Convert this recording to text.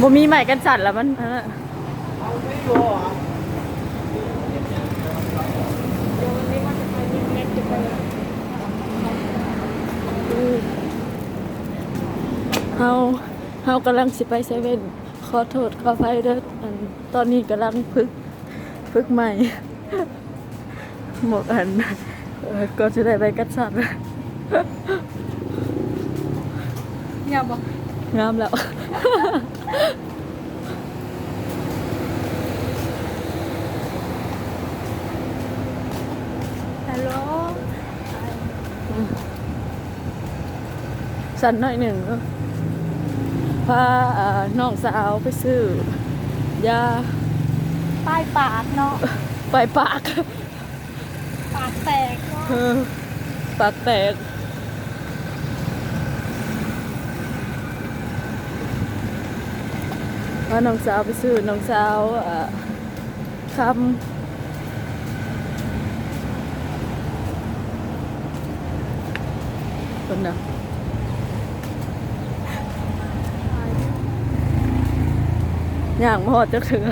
ບໍ່ມີໄມ້ກັນສັ່ນລະ ມັນອັນນັ້ນ. ເຮົາ ເຮົາກຳລັງຊິໄປເຊເວັ່ນ. ຂໍໂທດຂໍອະໄພເດີ ອັນ ຕອນນີ້ກຳລັງຝຶກ ຝຶກໃໝ່ ໝວກອັນ ເອີ ກໍຈະໄດ້ໃບກັດສັນ. ງາມບໍ່? ງາມແລ້ວ. ຮາໂລ. ສັ່ນໜ້ອຍໜຶ່ງເນາະ. ພາ ເອີ ນ້ອງສາວໄປຊື້ຢາ ປ້າຍປາກເນາະ ປ້າຍປາກ ປາກແຕກເນາະ ເອີ ປາກແຕກ. ພານ້ອງສາວໄປຊື້ ນ້ອງສາວ ເອີ ຄຳ ເພິ່ນນະ ຍ່າງບໍ່ຮອດຈັກເທື່ອ.